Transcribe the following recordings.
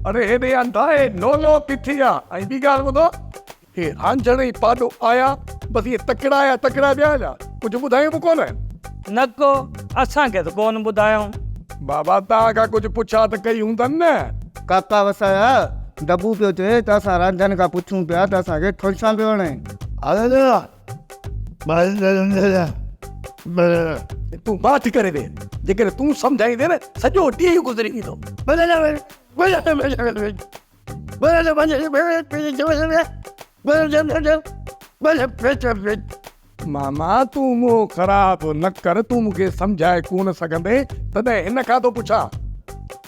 اڙي هيڏي انڌا هي لولو ڪٿي آ؟ ۽ ٻي ڳالهه ٻڌو، هي رانجهڻ ۽ پاڏو آيا، بس اهي تڪڙا آيا تڪڙا ويا هليا، ڪجهه ٻڌايون به ڪونه. نه ڪو، اسان کي ته ڪونه ٻڌايائون. بابا توهان کان ڪجهه پڇا ته ڪئي هوندن نه؟ ڪاڪا وسايا، ڊبو پيو چئي ته اسان رانجهن کان پڇون پيا ته اسان کي ٺونشان پيو هڻي. تون ماٺ ڪري ويهه، جيڪڏهن تون سمجهائيندين نه سڄو ڏينهن گذري ويندو. ماما تون منهن خراب نه ڪر، تون مون کي سمجهائي ڪونه سگهندين تڏهن هن کان ٿو پڇان.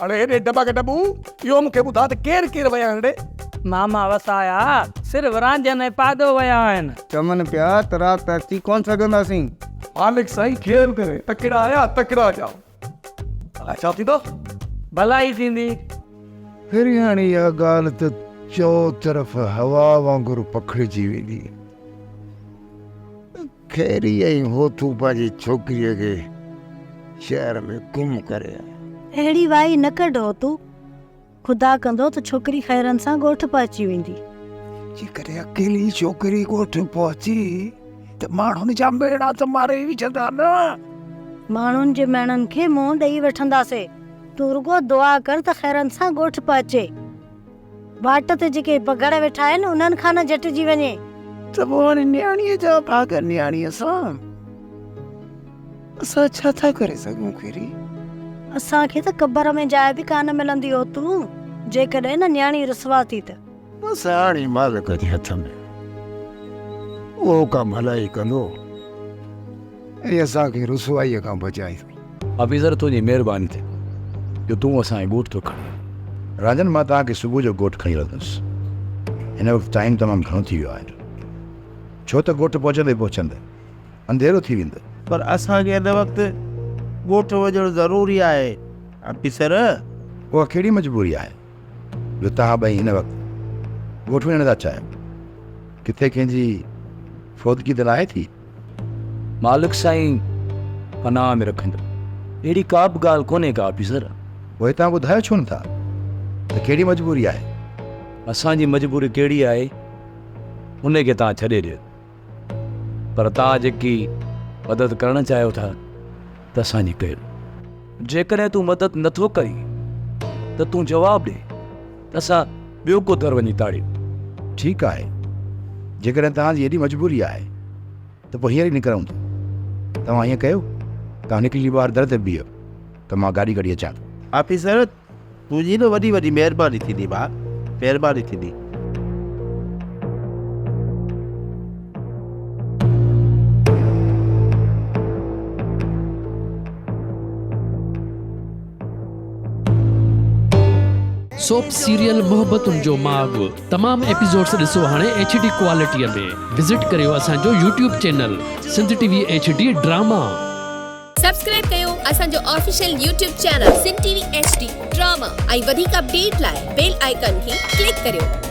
اڙي هيڏي ڊٻڪ ڊٻو، اهو مون کي ٻڌاء ته ڪير ڪير ويا آهن ڙي؟ ماما وسايا، صرف رانجهن ۽ پاڏو ويا آهن. چون پيا ته رات اچي ڪونه سگهنداسين. مالڪ سائين خير ڪري، تڪڙا آيا تڪڙا جائو. الائي ڇا ٿيندو؟ ڀلائي ٿيندي. پھريان اها ڳالهه ته چؤطرف هوا وانگر پکڙجي ويندي. خيري ۽ هوٿو پنهنجي ڇوڪريء کي شهر ۾ گم ڪري آيا. اهڙي وائي نه ڪڍ هوتو. خدا ڪندو ته ڇوڪري خيرن سان ڳوٺ پهچي ويندي. جيڪڏهن اڪيلي ڇوڪري ڳوٺ پهچي ته ماڻهن جا ميڻا ته ماري وجهندا نه. ماڻهن جي ميڻن کي منهن ڏئي وٺنداسين. تون رڳو دعا ڪر ته خيرن سان ڳوٺ پهچي. واٽ تي جيڪي بگهڙ ويٺا آهن، انهن کان نه جهٽجي وڃي. ته پوء هاڻي نياڻيء جا ڀاڳ نياڻيء سان، اسان ڇا ٿا ڪري سگهون خيري؟ اسان کي ته قبر ۾ جاء به ڪانه ملندي اوتون، جيڪڏهن نه نياڻي رسوا ٿي ته. بس هاڻي مالڪ جي هٿ ۾، اهو ڪا ڀلائي ڪندو ۽ اسان کي رسوائيء کان بچائيندو. آفيسر تنهنجي مهرباني ٿئي جو تون اسان کي ڳوٺ ٿو کڻين. راجن مان توهان کي صبح جو ڳوٺ کڻي هلندس. هن وقت ٽائيم تمام گهڻو ٿي ويو آهي. ڇو ته ڳوٺ پهچندي پهچندي انڌيرو ٿي ويندو. پر اسان کي هن وقت ڳوٺ وڃڻ ضروري آهي آفيسر. اها ڪهڙي مجبوري آهي جو توهان ٻئي هن وقت ڳوٺ وڃڻ ٿا چاهيو. ڪٿي ڪنهن جي فوتگي ته ناهي ٿي؟ مالڪ سائين پناهه ۾ رکندو. اهڙي ڪا به ڳالهه ڪونهي ڪا آفيسر. پوء توهان ٻڌايو ڇو نٿا ته ڪهڙي مجبوري آهي؟ اسان جي مجبوري ڪهڙي آهي ان کي توهان ڇڏي ڏيو پر توهان جيڪي مدد ڪرڻ چاهيو ٿا ته اسان جي ڪيو. جيڪڏهن تون مدد نٿو ڪرين ته تون جواب ڏي ته اسان ٻيو ڪو در وڃي تاڙيون. ٺيڪ آهي، جيڪڏهن توهان جي ايڏي مجبوري آهي ته پوء هينئر ئي نڪرون ٿا. توهان ائين ڪيو، توهان نڪري ٻاهر در تي بيهو ته مان گاڏي ڪڍي اچان ٿو. آفيسر، تنهنجي نه وڏي وڏي مهرباني ٿيندي ڀاء، مهرباني ٿيندي. سوپ سيريل محبتن جو ماڳ تمام ايپيسوڊس ڏسو هاڻي ايڇ ڊي ڪوالٽي ۾ وزٽ ڪريو اسان جو YouTube channel Sindh T V H D drama. Subscribe ڪيو اسان جو official YouTube channel Sindh T V H D drama ۽ وڌيڪ اپڊيٽ لاء بيل آئيڪان کي ڪلڪ ڪريو.